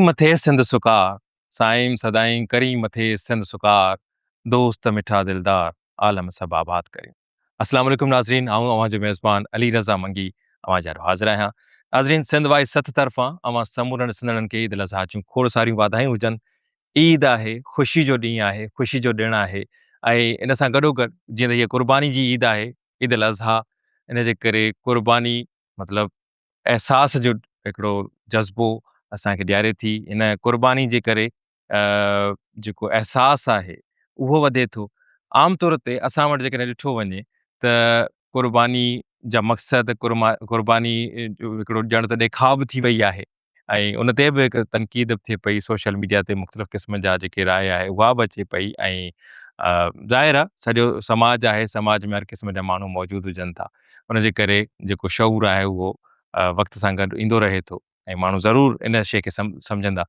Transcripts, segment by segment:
مٿي سنڌ سڪار، سائين سدائين ڪرين مٿي سنڌ سڪار، دوست مٺا دلدار، عالم سڀ آباد ڪرين. اسلام عليڪم ناظرين آئون اوهان جو ميزبان علي رضا منگي اوهان جي آڏو حاضر آهيان. ناظرين سنڌ وائي سٿ طرفان اوهان سمورن ڏسندڙن کي عيد الاضحيٰ جون کوڙ ساريون واڌايون هجن. عيد آهي، خوشي جو ڏينهن آهي، خوشي جو ڏڻ آهي ۽ ان سان گڏوگڏ جيئن ته هيء قرباني جي عيد آهي عيد الاضحيٰ ان جي ڪري قرباني مطلب احساس جو هڪڙو جذبو اسان کي ڏياري ٿي. ان قرباني جي ڪري جيڪو احساس آهي اهو وڌي ٿو. عام طور تي اسان وٽ جيڪڏهن ڏٺو وڃي ته قرباني جا مقصد قرباني جو هڪڙو ڄڻ ته ڏيکاء به ٿي وئي آهي ۽ ان تي به هڪ تنقيد به ٿئي پئي سوشل ميڊيا تي مختلف قسم جا جيڪي راء آهي اها به اچي پئي ۽ ظاهر آهي سڄو سماج آهي سماج ۾ هر قسم جا ماڻهو موجود هجن ٿا ان جي ڪري جيڪو شعور آهي اهو وقت سان گڏ ايندو رهي ٿو ۽ ماڻهو ضرور ان شيء کي سمجهندا.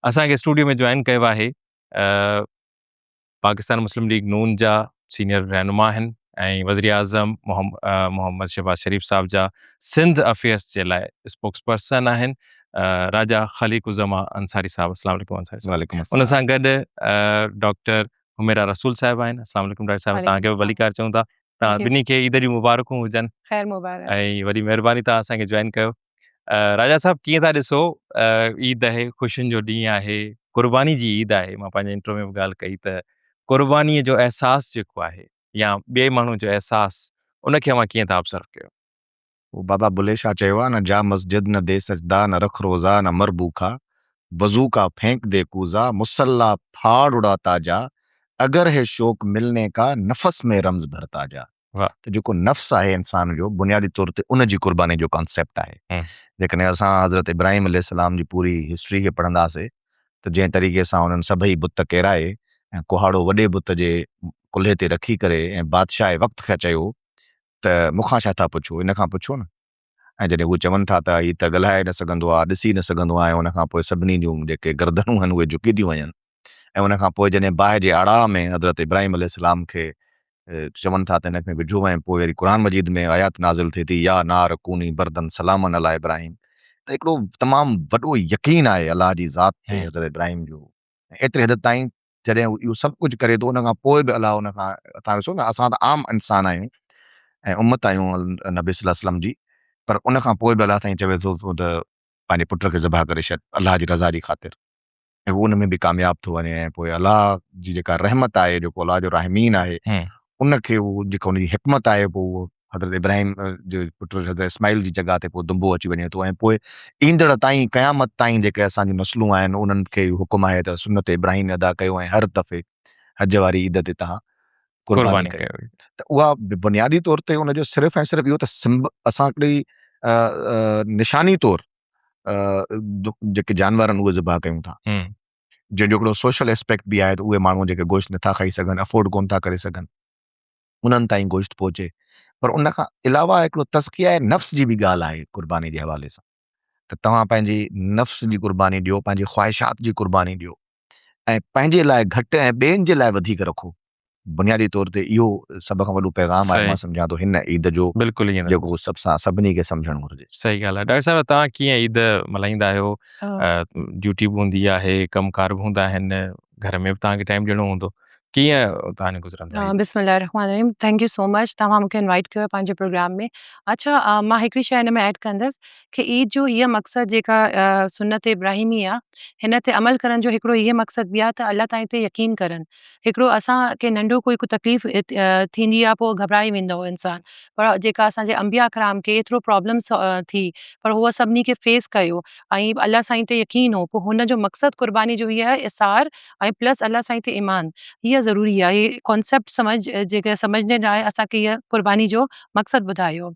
اسان کي اسٽوڊيو ۾ جوائن ڪيو آهي پاڪستان مسلم ليگ نون جا سينيئر رهنما آهن ۽ وزيراعظم محمد شهباز شريف صاحب جا سنڌ افيئرس جي لاء اسپوڪس پرسن آهن راجا خليق الزمان انصاري صاحب السلام عليڪم انصاري صاحب وعليڪم السلام ان سان گڏ ڊاڪٽر حميرا رسول صاحب آهن السلام عليڪم ڊاڪٽر صاحب توهان کي به ڀليڪار چئون ٿا توهان ٻنهي کي عيد جون مبارڪون هجن خير مبارڪ ۽ وڏي مهرباني توهان اسان کي جوائن ڪيو راجا صاحب ڪيئن ٿا ڏسو عيد آهي خوشين جو ڏينهن آهي قرباني جي عيد آهي مان پنهنجي انٽرو ۾ به ڳالهه ڪئي ته قرباني جو احساس جيڪو آهي يا ٻئي ماڻهو جو احساس ان کي اوهان ڪيئن ٿا آبزرو ڪيو؟ هو بابا بلي شاهه چيو آهي نه جا مسجد نه the سجدا نه رک روزا نه مر بوکا وضو کا ڦينڪ the ڪوزا مصلا ڦاڙ اڙاتا جا اگر هي شوق ملني کا نفس ۾ رمز ڀرتا جا. ته جيڪو نفس آهي انسان جو بنيادي طور تي ان جي قرباني جو ڪانسيپٽ آهي. جيڪڏهن اسان حضرت ابراهيم عليه السلام جي پوري هسٽري کي پڙهنداسي ته جنهن طريقي سان انهن سڀئي بت ڪيرائي ۽ ڪهاڙو وڏي بت جي ڪلهي تي رکي ڪري ۽ بادشاهه وقت کي چيو ته مون کان ڇا ٿا پڇو ان کان پڇو نه ۽ جڏهن هو چون ٿا ته هي ته ڳالهائي نه سگهندو آهي ڏسي نه سگهندو آهي ۽ ان کان پوء سڀني جون جيڪي گردنون آهن اهي جهڪي ٿيون وڃن ۽ ان کان پوء جڏهن باهه جي آڙاهه ۾ حضرت ابراهيم عليه السلام کي چون ٿا ته هن کي وجهو ۽ پوء وري قرآن مجيد ۾ آيات نازل ٿئي ٿي يا نار ڪوني بردا سلاما علي ابراهيم ته هڪڙو تمام وڏو يقين آهي الله جي ذات تي حضرت ابراهيم جو ايتري حد تائين جڏهن هو اهو سڀ ڪجهه ڪري ٿو ان کان پوء به الله ان کان تان ڏسو نه اسان ته عام انسان آهيون ۽ امت آهيون نبي صلي الله عليه وسلم جي پر ان کان پوء به الله سائين چوي ٿو ته پنهنجي پٽ کي ذبح ڪري ڇڏ الله جي رضا جي خاطر ۽ هو ان ۾ به ڪامياب ٿو وڃي ۽ پوء الله جي جيڪا رحمت آهي جيڪو الله جو راحمين آهي ان کي هو جيڪا ان جي حڪمت آهي پوء اهو حضرت ابراهيم جي پٽ حضرت اسماعيل جي جڳهه تي پوء دنبو اچي وڃي ٿو ۽ پوء ايندڙ تائين قيامت تائين جيڪي اسان جون نسلون آهن انهن کي اهو حڪم آهي ته سنت ابراهيم ادا ڪيو ۽ هر دفعي حج واري عيد تي توهان قرباني ڪيو ته اها بنيادي طور تي ان جو صرف ۽ صرف اهو ته سمب اسان هڪڙي نشاني طور جيڪي جانور آهن اهي ذبح ڪيون ٿا جنهن جو هڪڙو سوشل اسپيڪٽ به آهي ته اهي ماڻهو جيڪي گوشت نٿا کائي سگهن افورڊ ڪون ٿا ڪري سگهن انهن تائين گوشت پهچي پر ان کان علاوه هڪڙو تزڪيه نفس جي به ڳالهه آهي قرباني جي حوالي سان ته توهان پنهنجي نفس جي قرباني ڏيو پنهنجي خواهشات جي قرباني ڏيو ۽ پنهنجي لاء گهٽ ۽ ٻين جي لاء وڌيڪ رکو بنيادي طور تي اهو سڀ کان وڏو پيغام آهي مان سمجهان ٿو هن عيد جو بلڪل ائين جيڪو سڀ سان سڀني کي سمجهڻ گهرجي. صحيح ڳالهه آهي ڊاڪٽر صاحب توهان ڪيئن عيد ملهائيندا آهيو ڊيوٽي به هوندي آهي ڪم ڪار به هوندا آهن گهر ۾ به توهان کي ٽائيم ڏيڻو هوندو ڪيئن توهان جو گذرندو آهي. بسم الله الرحمٰن الرحيم thank you سو مچ توهان مونکي انوائيٽ ڪيو پنهنجي پروگرام ۾ اڇا مان هڪڙي شيء هن ۾ ايڊ ڪندس کي عيد جو هيء مقصد جيڪا سنت ابراهيمي آ هن تي عمل ڪرڻ جو هڪڙو هيء مقصد به آ ته الله تعالي تي يقين ڪرن هڪڙو اسان کي ننڍو ڪوئي ڪو تڪليف ٿيندي آ پوء گهٻرائي ويندو انسان پر جيڪا اسان جي انبياء ڪرام کي ايترو پرابلمس ٿي پر هو سڀني کي فيس ڪيو ۽ الله سائين تي يقين هو پوء هن جو مقصد قرباني جو هي آهي اثار ۽ پلس الله سائين تي ايمان هيء ضروري آ هي ڪانسيپٽ سمجھ جيڪا سمجھڻ لاء اسان کي هيء قرباني جو مقصد ٻڌايو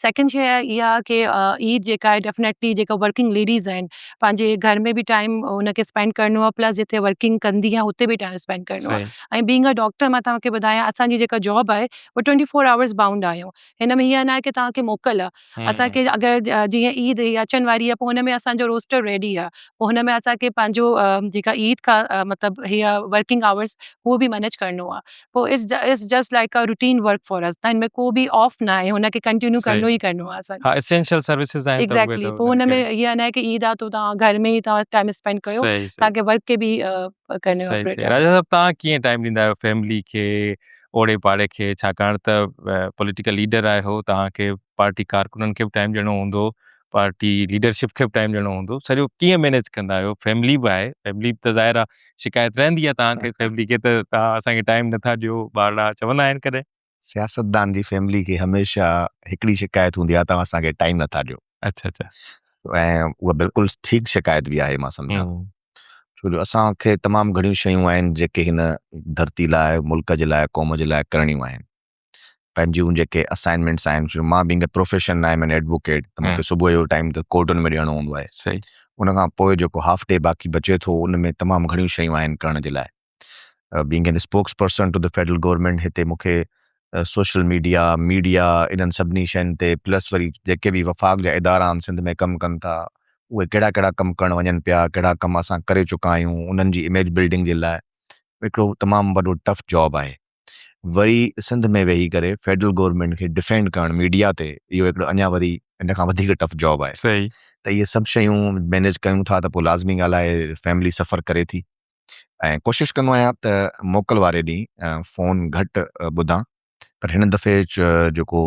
سيڪنڊ شيء اها ڪي عيد جيڪا آهي ڊيفنيٽلي جيڪا ورڪنگ ليڊيز آهن پنهنجي گهر ۾ به ٽائيم ان کي اسپينڊ ڪرڻو آهي پلس جتي ورڪنگ ڪندي آهي اتي به ٽائيم اسپينڊ ڪرڻو آهي ۽ بينگ ا ڊاڪٽر مان توهان کي ٻڌايان اسان جي جيڪا جاب آهي اها ٽوئنٽي فور آورز بائونڊ آهيون هن ۾ هيئن ناهي ڪي توهان کي موڪل آهي اسان کي اگر جيئن عيد هي اچڻ واري آهي پوء هن ۾ اسان جو روسٽر ريڊي آهي پوء هن ۾ اسان کي پنهنجو جيڪا عيد کان مطلب هي ورڪنگ آورز اهو به مئنيج ڪرڻو آهي پوء it's just like a routine work for us ته هن ۾ ڪو به آف نه آهي هن کي ڪنٽينيو ڪرڻو ئي ڪرڻو آهي اسان کي. ها اسينشل سروسز آهن ته اهي ته پوء هن ۾ هي نه آهي ڪي عيد آهي ته توهان گهر ۾ ئي توهان ٽائيم اسپينڊ ڪيو توهان کي ورڪ کي به ڪرڻو آهي. صحيح صحيح راجا صاحب توهان ڪيئن ٽائيم ڏيندا آهيو فيملي کي اوڙي پاڙي کي ڇاڪاڻ ته پوليٽيڪل ليڊر آهيو توهان کي پارٽي ڪارڪنن کي به ٽائيم ڏيڻو هوندو پارٽي ليڊرشپ کي به ٽائيم ڏيڻو هوندو سڄو ڪيئن مينيج ڪندا آهيو فيملي به آهي فيملي به ته ظاهر آهي شڪايت رهندي آهي توهان کي فيملي کي ته توهان اسان کي ٽائيم نٿا ڏيو ٻارڙا چوندا آهن ڪڏهن. سياستدان جي فيملي کي هميشه هڪڙي شڪايت هوندي آهي توهان اسان کي ٽائيم نٿا ڏيو. اڇا اڇا. ۽ اها بلڪل ٺيڪ شڪايت به آهي مان سمجهان ٿو ڇو جو اسان کي تمام گهڻيون شيون آهن جيڪي هن ڌرتي لاء ملڪ جي لاء قوم جي لاء ڪرڻيون آهن. پنهنجون جيڪي اسائنمينٽس آهن ڇو جو مان being a profession I am an advocate ته مونکي صبح جو ٽائيم ته ڪورٽن ۾ ڏيڻو هوندو آهي ان کان پوء جيڪو هاف ڊي باقي بچي ٿو ان ۾ تمام گهڻيون شيون آهن ڪرڻ جي لاء being an spokesperson to the federal government هتي مونکي سوشل ميڊيا ميڊيا انهن سڀني شين تي پلس وري جيڪي به وفاق جا ادارا آهن سنڌ ۾ ڪم ڪن ٿا اهي ڪهڙا ڪهڙا ڪم ڪرڻ وڃن پيا ڪهڙا ڪم اسان ڪري چڪا آهيون انهن جي اميج بلڊنگ جي لاء هڪڙو تمام وڏو ٽف جاب آهي وري سنڌ ۾ ويهي ڪري فيڊرل گورنمينٽ کي ڊفينڊ ڪرڻ ميڊيا تي اهو هڪڙو اڃا وري ان کان وڌيڪ ٽف جاب آهي صحيح. ته اهي سڀ شيون مينيج ڪيون ٿا ته پوء لازمي ڳالهه آهي فيملي سفر ڪري ٿي ۽ ڪوشش ڪندو آهيان ته موڪل واري ڏينهن فون گهٽ ٻڌان پر هن دفعي جيڪو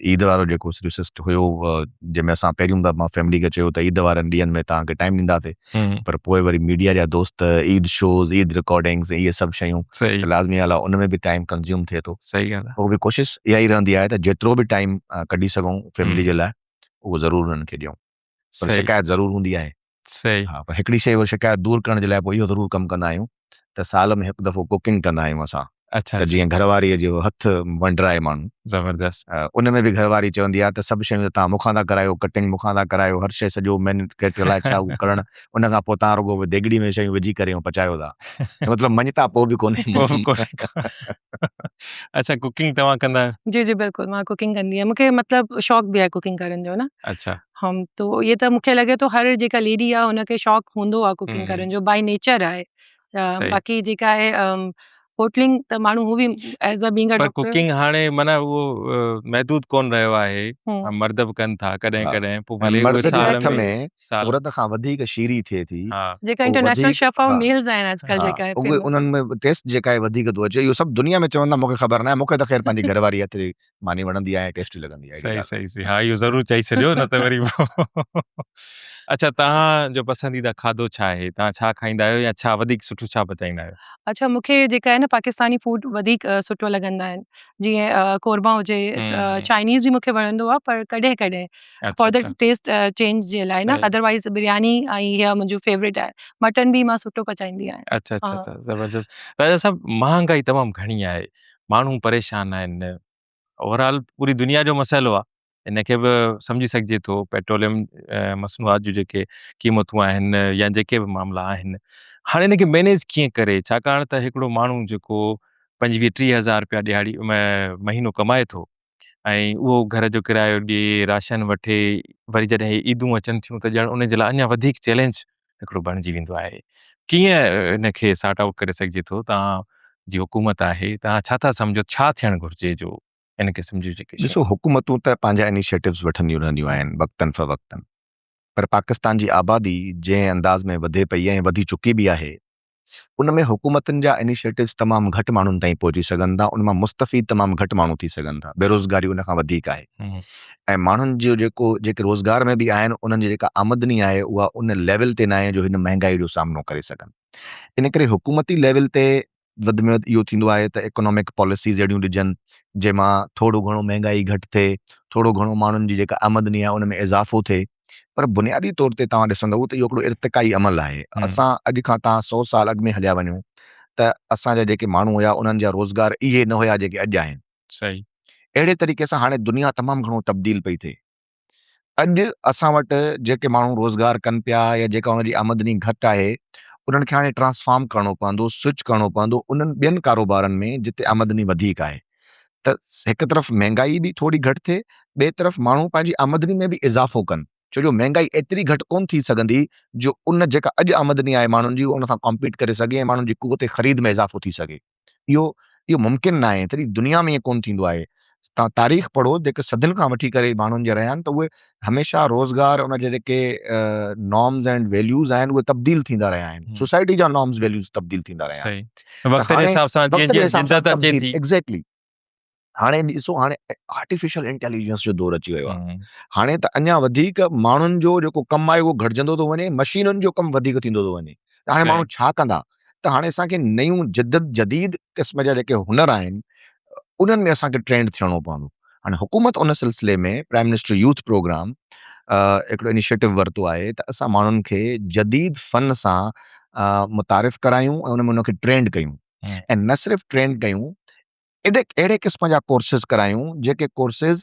عيد وارو جيڪو سڄو سسٽ هيو جنهن ۾ اسان پهريون دفعو مان فيملي کي چيو ته عيد وارن ڏينهن ۾ توهان کي ٽائيم ڏينداسين پر پوء وري ميڊيا جا دوست عيد شوز عيد رڪارڊنگز اهي سڀ شيون ته لازمي ڳالهه آهي ان ۾ به ٽائيم ڪنزيوم ٿئي ٿو. صحيح ڳالهه آهي. پوء به ڪوشش اها ئي رهندي آهي ته جيترو به ٽائيم ڪڍي سگهون فيملي جي لاء اهو ضرور انهن کي ڏيون پر شڪايت ضرور هوندي آهي. صحيح. ها پر هڪڙي شيء شڪايت دور ڪرڻ جي لاء پوء اهو ضرور ڪم ڪندا آهيون ته سال ۾ هڪ دفعو ڪوڪنگ ڪندا آهيون اسان. اڇا ته جيئن گهر واريء جو هٿ ونڊرائي ماڻهو. زبردست. ان ۾ به گهر واري چوندي آهي ته سڀ شيون ته توهان مون کان ٿا ڪرايو، ڪٽنگ مون کان ٿا ڪرايو، هر شيء سڄو محنت ڪري الائي ڇا ڪرڻ، ان کان پوء توهان رڳو ديڳڙي ۾ شيون وجهي ڪري ۽ پچايو ٿا. ته مطلب مڃتا پوء به ڪونهي. پوء به ڪونهي. اڇا ڪوڪنگ توهان ڪندا آهيو؟ جي جي بلڪل مان ڪوڪنگ ڪندي آهيان مون کي مطلب شوق به آهي ڪوڪنگ ڪرڻ جو نه. اڇا. هم تو اهي ته مون کي لڳي ٿو هر جيڪا ليڊي آهي ان کي شوق هوندو آهي ڪوڪنگ ڪرڻ جو بائي نيچر آهي. باقي جيڪا آهي هوٽلنگ ته ماڻهو هو به as a being a per cooking هاڻي معنيٰ اهو محدود ڪون رهيو آهي مرد به ڪن ٿا ڪڏهن ڪڏهن پوء ڀلي مرد جي هٿ ۾ عورت کان وڌيڪ شيري ٿئي ٿي جيڪا انٽرنيشنل شيف آف ميلز آهن اڄڪلهه جيڪا اهي انهن ۾ ٽيسٽ جيڪا آهي وڌيڪ ٿو اچي اهو سڀ دنيا ۾ چون ٿا مون کي خبر ناهي مون کي ته خير پنهنجي گهر واري هٿ جي ماني وڻندي آهي ۽ ٽيسٽي لڳندي آهي. صحيح صحيح صحيح ها اهو ضرور چئي ڇڏيو نه ته وري اڇا توهان جو پسنديده کاڌو ڇا آهي توهان ڇا کائيندا آهيو يا ڇا وڌيڪ سٺو ڇا پچائيندا آهيو؟ اڇا مون کي جيڪا آهي نه پاڪستاني فوڊ وڌيڪ سٺو لڳندا آهن جيئن قورما هجي چائنيز به مون کي وڻندو آهي پر ڪڏهن ڪڏهن فار the test change جي لاء نه ادروائز برياني ۽ اها منهنجو فيورٽ آهي مٽن به مان سٺو پچائيندي آهيان. اڇا اڇا اڇا زبردست راجا صاحب مهانگائي تمام گهڻي آهي ماڻهو پريشان آهن اوور آل پوري دنيا جو مسئلو آهي ان کي به سمجهي سگهجي ٿو پيٽروليم مصنوعات جون جيڪي قيمتون آهن يا جيڪي به معاملا آهن هاڻي ان کي مينيج ڪيئن ڪري ڇاڪاڻ ته هڪڙو ماڻهو جيڪو پنجويهه ٽيهه هزار روپيا ڏهاڙي مهينو ڪمائي ٿو ۽ اهو گهر جو ڪرايو ڏي راشن وٺي وري جڏهن هي عيدون اچن ٿيون ته ڄڻ ان جي لاء اڃا وڌيڪ چئلينج هڪڙو بڻجي ويندو آهي ڪيئن ان کي سارٽ آئوٽ ڪري سگهجي ٿو توهان جي حڪومت آهي توهان ڇا ٿا سمجهو ڇا ٿيڻ گهرجي جو ان قسم جون جيڪي ڏسو حڪومتون ته پنهنجا انيشيٽوز وٺنديون رهنديون آهن وقتن فوقتن پر پاڪستان جي آبادي جنهن انداز ۾ وڌي پئي ۽ وڌي چڪي به آهي ان ۾ حڪومتن جا انيشيٽوز تمام گهٽ ماڻهن تائين پهچي سگهن ٿا، ان مان مستفيد تمام گهٽ ماڻهو ٿي سگهن ٿا، بيروزگاري ان کان وڌيڪ آهي ۽ ماڻهن جو جيڪو جيڪي روزگار ۾ به آهن انهن جي جيڪا آمدني آهي اها ان ليول تي ناهي جو هن مهنگائي جو سامنو ڪري سگهن. ان ڪري حڪومتي ليول تي وڌ ۾ وڌ اهو ٿيندو آهي ته اڪنامڪ پاليسيز اهڙيون ڏجن جنهن مان ٿورو گهڻو مهنگائي گهٽ ٿئي، ٿورو گهڻو ماڻهن جي جيڪا آمدني آهي ان ۾ اضافو ٿئي. پر بنيادي طور تي توهان ڏسندؤ ته اهو هڪڙو ارتقائي عمل آهي. اسان اڄ کان توهان سئو سال اڳ ۾ هليا وڃو ته اسان جا جيڪي ماڻهو هيا انهن جا روزگار اهي نه هيا جيڪي اڄ آهن. صحيح. اهڙي طريقي سان هاڻي دنيا تمام گهڻو تبديل پئي ٿئي. اڄ اسان وٽ جيڪي ماڻهو روزگار ڪن پيا يا جيڪا انهن جي آمدني گهٽ آهي انهن کي هاڻي ٽرانسفارم ڪرڻو پوندو، سوئچ ڪرڻو پوندو انهن ٻين ڪاروبارن ۾ جتي آمدني وڌيڪ آهي. ته هڪ طرف مهنگائي به ٿوري گهٽ ٿئي ٻئي طرف ماڻهو پنهنجي آمدني ۾ به اضافو ڪن ڇو جو مهنگائي ايتري گهٽ ڪونه ٿي سگهندي جو ان جيڪا اڄ آمدني آهي ماڻهن جي ان سان ڪامپيٽ ڪري سگهي ۽ ماڻهن جي قوت خريد ۾ اضافو ٿي سگهي. اهو اهو ممڪن ناهي سڄي دنيا ۾ ائين ڪونه ٿيندو آهي توهان تاريخ پڙهو جيڪي صدين کان وٺي ڪري ماڻهن جا رهيا آهن ته اهي هميشه روزگار ان جا جيڪي نارمز اينڊ ويليوز آهن اهي تبديل ٿيندا رهيا آهن سوسائٽي جا نارمز ويليوز تبديل ٿيندا رهيا آهن وقت جي حساب سان جيئن جيئن جدت اچي ٿي ايگزيڪٽلي هاڻي ڏسو هاڻي آرٽيفيشل انٽيليجنس جو دور اچي ويو آهي هاڻي ته اڃا وڌيڪ ماڻهن جو جيڪو ڪم آهي اهو گهٽجندو ٿو وڃي مشينن جو ڪم وڌيڪ ٿيندو ٿو وڃي ته هاڻي ماڻهو ڇا ڪندا ته هاڻي اسان کي نيون جدت جديد قسم جا جيڪي هنر آهن انهن ۾ اسان کي ٽرينڊ ٿيڻو پوندو هاڻي حڪومت ان سلسلي ۾ پرائم منسٽر يوٿ پروگرام هڪڙو انيشيٽو ورتو آهي ته اسان ماڻهن کي جديد فن سان متعارف ڪرايون ۽ ان ۾ ان کي ٽرينڊ ڪيون ۽ نه صرف ٽرينڊ ڪيون اهڙي قسم جا ڪورسز ڪرايون جيڪي ڪورسز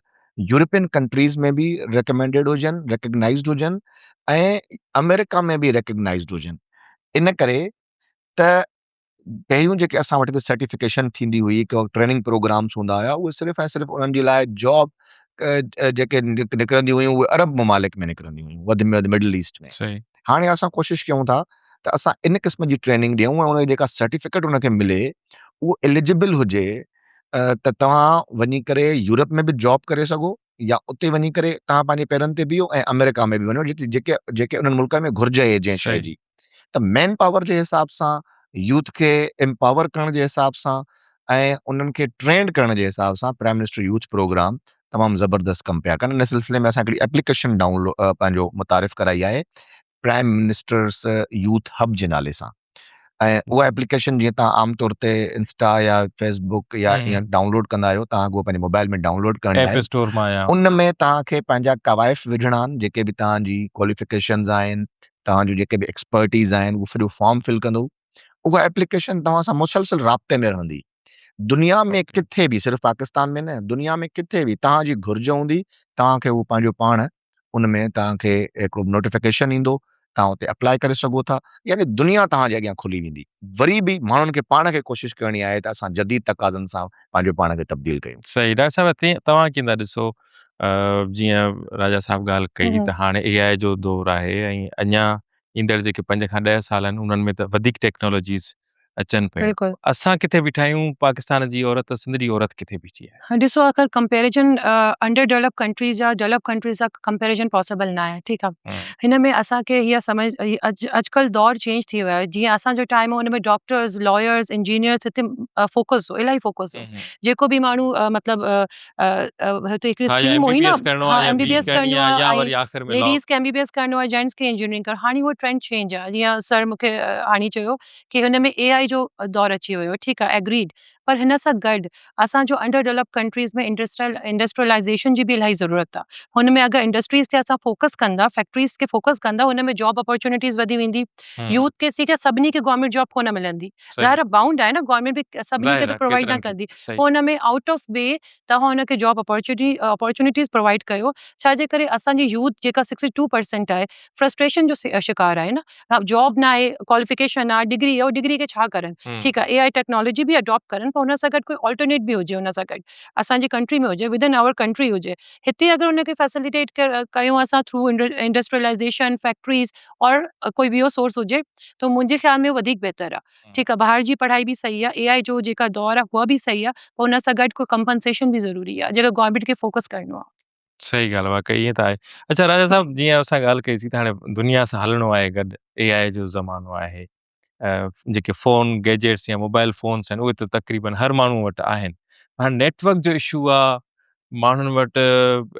يورپين ڪنٽريز ۾ به ريڪمينڊيڊ هجن ريڪگنائزڊ هجن ۽ آمريڪا ۾ به ريڪگنائزڊ هجن ان ڪري ته پهريون جيڪي اسان وٽ سرٽيفڪيشن ٿيندي هئي ٽريننگ پروگرامس هوندا هيا اهي صرف ۽ صرف انهن جي لاء جاب جيڪي نڪرنديون هيون اهي عرب ممالڪ ۾ نڪرنديون هيون وڌ ۾ وڌ مڊل ايسٽ ۾ هاڻي اسان ڪوشش ڪيون ٿا ته اسان ان قسم جي ٽريننگ ڏيون ۽ ان جي جيڪا سرٽيفڪيٽ ان کي ملي اهو ايليجبل هجي ته توهان وڃي ڪري يورپ ۾ به جاب ڪري سگهو يا اتي وڃي ڪري توهان پنهنجي پيرن تي بيهو ۽ آمريڪا ۾ به وڃو جتي جيڪي جيڪي انهن ملڪن ۾ گهرج آهي جنهن شيء جي ته مين پاور جي حساب سان يوٿ کي امپاور ڪرڻ جي حساب سان ۽ انهن کي ٽرينڊ ڪرڻ جي حساب سان پرائم منسٽر يوٿ پروگرام تمام زبردست ڪم پيا ڪن ان سلسلي ۾ اسان هڪڙي ايپليڪيشن ڊائون پنهنجو متعارف ڪرائي آهي پرائم منسٽرس يوٿ هب جي نالي سان ۽ اها ايپليڪيشن جيئن تهان عام طور تي انسٽا يا فيس بڪ يا ائين ڊائونلوڊ ڪندا آهيو تهان اهو پنهنجي موبائل ۾ ڊائونلوڊ ڪرڻي آهي اسٽور مان يا ان ۾ تهان کي پنهنجا ڪوائف وجهڻا آهن جيڪي به تهان جي ڪواليفڪيشنز آهن تهان جون جيڪي به ايڪسپرٽيز آهن اهو سڄو فارم فل ڪندو اها ايپليڪيشن توهان سان مسلسل رابطي ۾ رهندي. دنيا ۾ ڪٿي به صرف پاڪستان ۾ نه دنيا ۾ ڪٿي به توهان جي گهرج هوندي توهان کي اهو پنهنجو پاڻ ان ۾ توهان کي هڪڙو نوٽيفڪيشن ايندو توهان اتي اپلائي ڪري سگهو ٿا يعني دنيا توهان جي اڳيان کلي ويندي وري به ماڻهن کي پاڻ کي ڪوشش ڪرڻي آهي ته اسان جديد تقاضن سان پنهنجو پاڻ کي تبديل ڪيون. صحيح ڊاڪٽر صاحب توهان ڪيئن ٿا ڏسو جيئن راجا صاحب ڳالهه ڪئي ته هاڻي اي آء جو دور آهي ۽ اڃا ايندڙ جيڪي پنج کان ڏهه سال آهن انهن ۾ ته وڌيڪ ٽيڪنالاجيز اچن پيون بلڪل اسان ڪٿي بيٺا آهيون پاڪستان جي عورت سنڌ جي عورت ڪٿي بيٺي آهي. ها ڏسو اگر ڪمپيريزن انڊر ڊولپ ڪنٽريز جا ڊولپ ڪنٽريز سان ڪمپيريزن پاسيبل نه آهي ٺيڪ آهي هن ۾ اسان کي هيء سمجھ اڄ اڄڪلھ دور چينج ٿي ويو آهي جيئن اسان جو ٽائيم هو ان ۾ ڊاڪٽرز لائرز انجنيئرز هتي فوڪس هو الاهي فوڪس هو جيڪو به ماڻهو مطلب هتي هڪڙي اسڪيم هئي نه ها ايم بي بي ايس ڪرڻو آهي ليڊيز کي ايم بي بي ايس ڪرڻو آهي جينٽس کي انجنيئرنگ ڪرڻو هاڻي اهو ٽرينڊ چينج آهي جيئن سر مون کي هاڻي چيو ڪي هن ۾ اي آء جو دور اچي ويو ٺيڪ آهي ايگريڊ پر هن سان گڏ اسان جو under develop countries ۾ industrial industrialisation جي به الاهي ضرورت آهي هن ۾ اگر انڊسٽريز کي اسان فوڪس ڪندا فيڪٽريز کي فوڪس ڪندا هن ۾ جاب اپرچونيٽيز وڌي ويندي يوٿ کي سيکي سڀني کي گورنمينٽ جاب ڪونه ملندي ظاهر بائونڊ آهي نه گورنمينٽ به سڀني کي ته پرووائيڊ نه ڪندي پوء ان ۾ آئوٽ آف وي توهان ان کي جاب اپرچونٽي اپرچونٽيز پرووائيڊ ڪيو ڇا جي ڪري اسان جي يوٿ جيڪا سڪسٽي ٽو پرسينٽ آهي فرسٽريشن جو شڪار آهي نه جاب نه آهي ڪواليفڪيشن آهي ڊگري آهي ڊگري کي ڇا ڪرن ٺيڪ آهي اي آء ٽيڪنالاجي به اڊاپٽ ڪرن پر ان سان گڏ ڪوئي آلٽرنيٽ به هجي ان سان گڏ اسان جي ڪنٽري ۾ هجي ود ان آور ڪنٽري هجي هتي اگر ان کي فيسليٽيٽ ڪيون اسان ٿرو انڊسٽريلائيزيشن فيڪٽريز اور ڪوئي ٻيو سورس هجي ته منهنجي خيال ۾ وڌيڪ بهتر آهي ٺيڪ آهي ٻاهر جي پڙهائي به صحيح آهي اي آء جو جيڪا دور آهي اها به صحيح آهي پر ان سان گڏ ڪو ڪمپنسيشن به ضروري آهي جيڪا گورنمينٽ کي فوڪس ڪرڻو آهي. صحيح ڳالهه واقعي ائين ته آهي اڇا راجا صاحب جيئن اسان ڳالهه ڪئي سي ته هاڻي دنيا سان هلڻو آهي گڏ اي آء جو زمانو آهي جيڪي فون گيجيٽس يا موبائل فونس آهن اهي ته تقريبن هر ماڻهو وٽ آهن هاڻي نيٽورڪ جو اشو آهي ماڻهن وٽ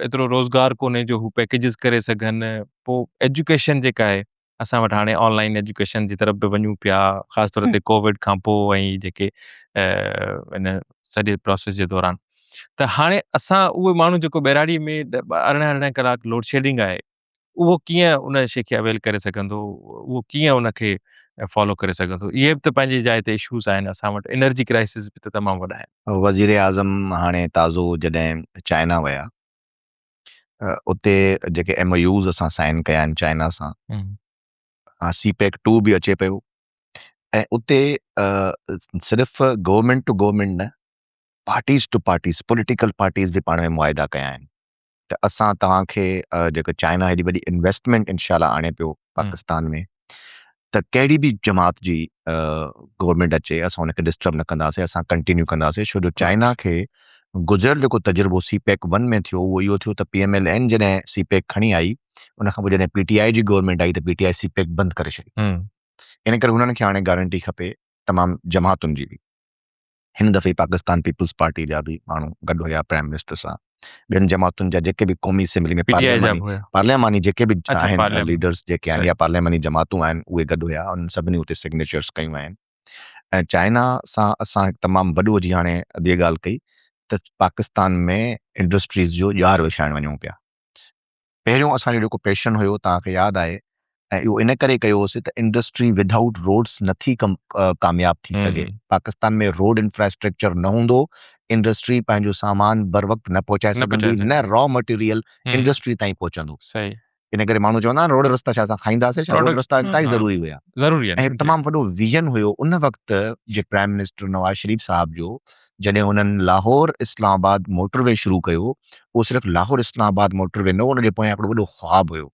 ايترو روزگار ڪونهي جو هو پيڪيجز ڪري سگهن پوء ايجوڪيشن جيڪا آهي اسان وٽ هاڻي آن لائن ايجوڪيشن جي طرف به وڃون پيا خاص طور تي ڪووڊ کان پوء ۽ جيڪي ان سڄي پروسيس جي دوران ته هاڻي اسان اهي ماڻهو جيڪو ٻهراڙي ۾ 18 18 ڪلاڪ لوڊ شيڊنگ آهي اهو ڪيئن ان شي کي اويل ڪري سگهندو اهو ڪيئن ان کي فالو ڪري سگهندو اهي به ته پنهنجي جاء تي اشوز آهن اسان وٽ انرجي ڪرائسس به ته تمام وڏا آهن. وزيراعظم هاڻي تازو جڏهن چائنا ويا اتي جيڪي ايم او يوز اسان سائن ڪيا آهن چائنا سان سي پيڪ ٽو به اچي پيو ۽ اتي صرف گورنمينٽ ٽو گورنمينٽ نه parties to parties political parties به پاڻ ۾ معاهدا ڪيا آهن ته اسان توهان کي جيڪو چائنا هيڏي وڏي انويسٽمينٽ انشاء الله آڻي پيو پاڪستان ۾. ته ڪهڙي به جماعت جي گورنمينٽ اچي اسان ان کي ڊسٽرب نه ڪنداسين اسان ڪنٽينيو ڪنداسين ڇو جو چائنا کي گذريل جيڪو تجربو سي پيڪ ون ۾ ٿيو اهو اهو ٿيو ته پي ايم ايل اين جڏهن سي پيڪ کڻي آئي ان کان پوء جڏهن پي ٽي آء جي گورنمينٽ آئي ته پي ٽي آء سي پيڪ بند ڪري ڇڏي ان ڪري انهن کي هاڻي گارنٽي کپي تمام جماعتن جي به هن دفعي پاڪستان پيپلز پارٽي جا به ماڻهو گڏ هيا پرائم منسٽر سان ٻين جماعتن جا جيڪي به قومي اسيمبلي ۾ پارلياماني پارلياماني جيڪي به آهن ليڊرز جيڪي آهن يا پارلياماني جماعتون آهن اهي گڏ هيا انهن سڀني اتي سگنيچرز ڪيون آهن ۽ چائنا سان اسان هڪ تمام وڏو جي هاڻي ادي ڳالهه ڪئي ته پاڪستان ۾ انڊسٽريز جو ڄار وڇائڻ وڃون پيا پهريون اسان جو جيڪو پيشن هيو توهان کي ياد آهي ۽ اهو ان ڪري ڪيو هوسي ته انڊسٽري ود آئوٽ روڊس نٿي ڪم ڪامياب ٿي سگهي پاڪستان ۾ روڊ انفراسٽرڪچر نه هوندو انڊسٽري پنهنجو سامان بر وقت نه پهچائي سگهندي نه را مٽيريل انڊسٽري تائين پهچندو ان ڪري ماڻهو چوندا آهن روڊ رستا ڇا اسان کائينداسين ڇا روڊ رستا انتهائي ضروري هيا ضروري آهن ۽ تمام وڏو ويزن هيو ان وقت جي پرائم منسٽر نواز شريف صاحب جو جڏهن هنن لاهور اسلام آباد موٽر وي شروع ڪيو اهو صرف لاهور اسلام آباد موٽر وي نه هو ان جي پويان هڪڙو وڏو خواب هيو